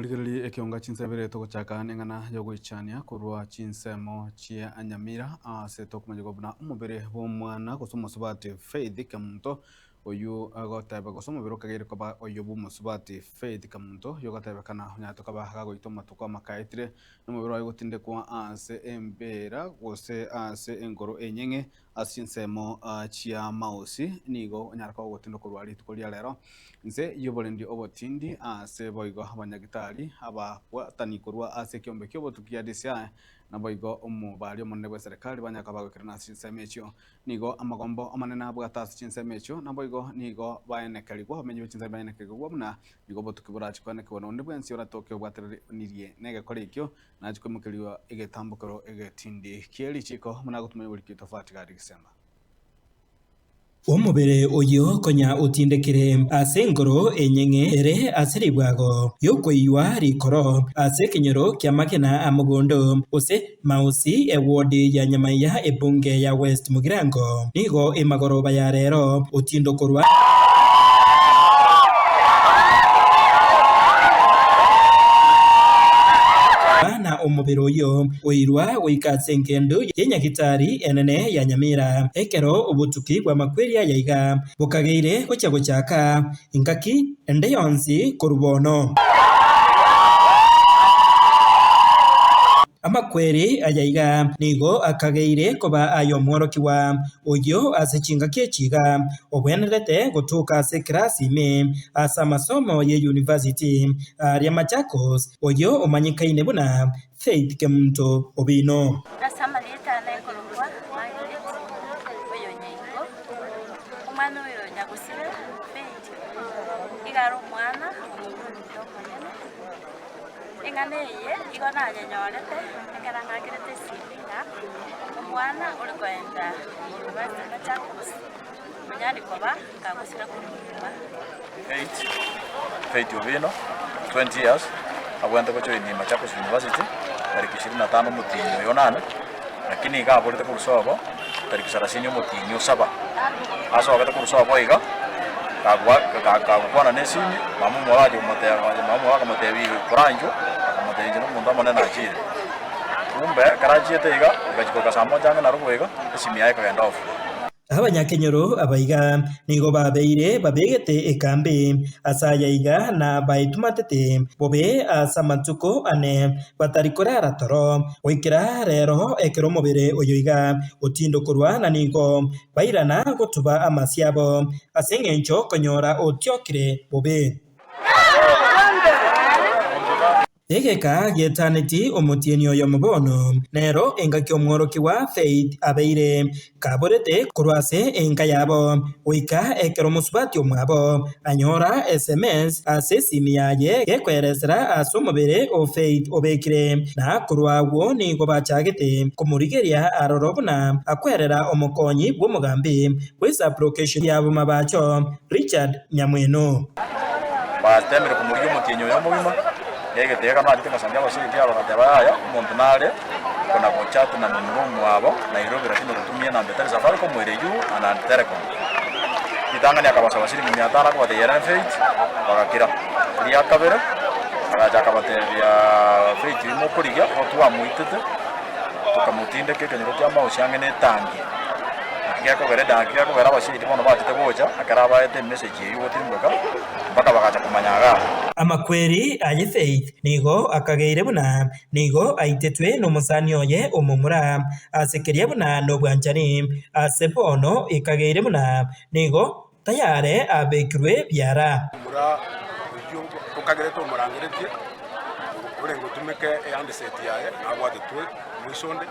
Omorigereria ekeonga chinsebere togochaka neng'ana y'ogoichania korwa chinsemo chia Nyamira ase tokomanyigwa buna omobere bw'omwana gose omosubati Faith Kemunto oyio agoteba gose omobere okageire koba oyo bw'omosubati Faith Kemunto oyio ogotebekana onyarete koba gagoita amatuko amakaetire nomobere oye gotindekwa ase embera gose ase engoro enyeng'e Ase chinsemo chia Mausi nigo onyare koba ogotinda korwa rituko ria rero inse y'oborendi obotindi ase boigo abanyagitari ababwatani korwa ase ekiombe ki'obotuki gia DCI naboigo omobari omonene bw'eserekari banyare koba bagoikerana ase chinsemo echio. Nigo amagombo amanene abwate ase chinsemo echio naboigo nigo baenekerigwa abamenyi be chinsemo baenekerigwa buna nigo obotuki borache koenekigwa na onde bwensi oratoke obwateranirie negekora ekio Nachie koimokerigwa egetambokero egetindi kie richiiko, buna agotumia oboriki tofauti gari gisemba. Omobere oyio konya otindekire ase engoro enyeng'e ere ase ribwago ri'okoiywa rikoro ase ekenyoro ki'amagena a mogondo, gose Mausi, ewodi ya Nyamaiya ebunge ya West Mugirango. Nigo emagoroba ya rero otindokorwa. Na omobere oyio oirwa goika ase engendu ye nyagitari enene ya Nyamira. Ekero obotuki bw'amakweri aya iga bokageire gochia gochaka engaki ende yonsi korwa bono. Amakweri aya iga nigo akageire koba ay'omworokigwa oyio ase chingaki echi iga ogwenerete gotoka ase ekerasi ime ase amasomo ye university aaria Machakos, oyio omanyekaine buna Faith Kemunto Obino. Ase amarieta ane nkorokwa Margaret oyonyaingo, omwana oyo nyagosire Faith iga are omwana omonto omonene. Eng'ana eye igo nayenyorete ekero ng'akerete esimi ng'a omwana ore koenda university Machakos onyare koba kagosira korwa nyomba. Faith, Faith Owino, 20 years, abwenerete gojoinia Machakos University tariki ishirini na tano omotienyi oyo onane, lakini iga aborete korwa sobo tariki sarasini omotienyi o saba. Asogete korwa sobo iga, kagwa ka- kagokwana na esimi, mama omwabo agacha komoteba mama omwabo akamotebia igo koranchwa, akamotebia inche na omonto omonene nachire. Kumbe ekero achiete iga, egachia goika saa moja ang'e narobo iga, esimi yaye ekagenda off. Abanyakenyoro abaiga nigo babeire babegete ekambi ase aya iga na baetumatete bobe ase amatuko ane batari korara toro, goikera rero ekero omobere oyo iga otindokorwa na nigo bairana gotuba amasio abo ase engencho konyora otiokire bobe. Egeka getaneti omotienyi oyomo bono, nero engaki omworokigwa Faith abeire kaborete korwa ase enka yabo, goika ekero omosubati omwabo anyora sms ase esimi yaye gekoeresera ase omobere o Faith obekire, na korwa agwo nigo bachagete komorigeria aroro buna akwerera omokonyi bw'omogambi bw'esublocation ya Bomabacho Richard Nyamweno. Batemire komorigia omotienyi oyo omogima, na egetega nachete ngosangia abasiriki aba bagateba yaya, omonto nare kona gochat na momura omwabo Nairobi lakini ogotumia enamba etari Safaricom ere you and Telecom. Ritang'ani akabasaba shilingi mia tano akabatebia ere Faith, bagakira. Ria kabere agacha akabatebia Faith oyio mokorigia igo twamoitete tokamotindeka ekenyoro kia Mausi ang'e na etangi. Naki gekogera edangi gekogera abasiriki bono bachete gocha ekero abaete emessage eyio gotirimboka mpaka bagacha komanya igaa. Amakweri aye Faith nigo akageire buna nigo aitetwe nomosani oye omomura ase keria buna nobwanchani, ase bono ekageire buna nigo tayare abekirwe biara. Omomura oyio okagerete omorangeretie, orenge otumeke ehandset yaye, nabwatetwe moiso onde,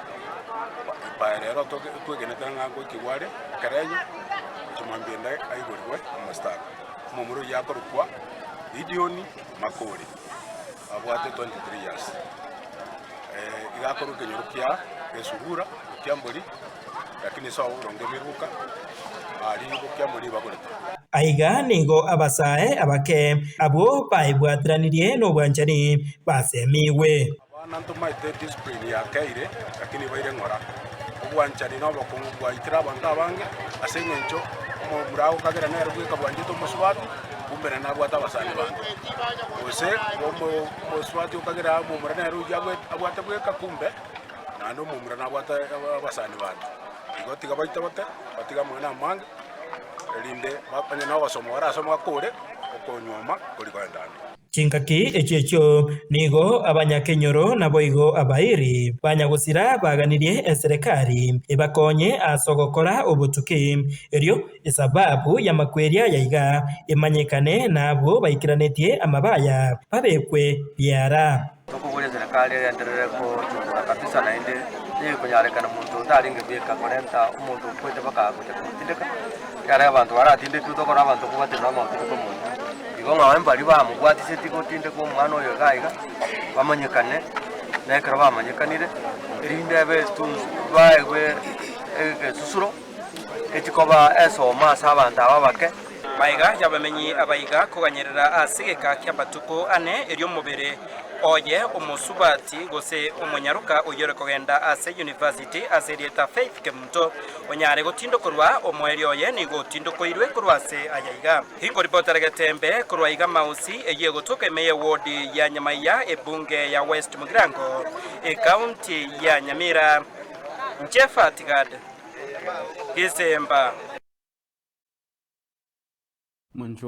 by rero twegenete ng'a ngoikigwa are ekerenyo, gochia mambia ende aigorigwe omositari. Omomura oyio akorokwa Gideon Makori, abwate 23 years. Iga akorwa ekenyoro kia Gesurura, Bokiambori. Lakini ase oboronge emeruka aria bokiamori bagorete. Aiga nigo abasae abake abwo baebwateranirie nobwanchani basemigwe. Abana ntomaete discipline yakeire lakini baire ng'ora. Obwanchani na obokong'u bwaitire abanto abange ase eng'encho omomura agokagera nere bweka bwanchete omosubati. Kumbe nere nabwate abasani bande. Gose omo omosubati okagera omomura nere oyio abwe abwate bweka kumbe, naende omomura nabwate abasani bande. Igo tiga baitogote, batige amang'ana amange, erinde onye na ogosoma barasome bakore, okonyuoma kori kogenda ande. Chingaki echio echio nigo abanyakenyoro naboigo abairi banyagosira baganirie eserekari ebakonye ase ogokora obotuki, erio esababu y'amakweri aya iga emanyekane na abwo baikeranetie amabaya babekwe biara. Tokoboria eserekari egenderere gochungura kabisa naende nekonyarekana monto otarenge bweka korenta omonto okwete mpaka gocha komotindeka, ekiagera abanto baratindekwe tokora abanto kobatenena amotindeka omonto. Igo ng'a mbaria bamobwatiseti gotindeka omwana oyo iga iga, bamanyekane, na ekero bamanyekanire, erinde ebe etunsu baegwe egesusuro echikoba esomo ase abanto aba abake. Magega y'abamenyi abaiga koganyerera ase egeka ki'amatuko ane, erio omobere oye omosubati gose omonyaroka oyio ore kogenda ase university ase erieta Faith Kemunto onyare gotindokorwa, omoerio oye nigo otindokoirwe korwa ase aya iga. Ingoripotera getembe korwa iga Mausi eyio egotoka ime y'ewodi ya Nyamaiya ebunge ya West Mugirango ekaunti ya Nyamira. Nchefat Gad Gisemba. Monchwa.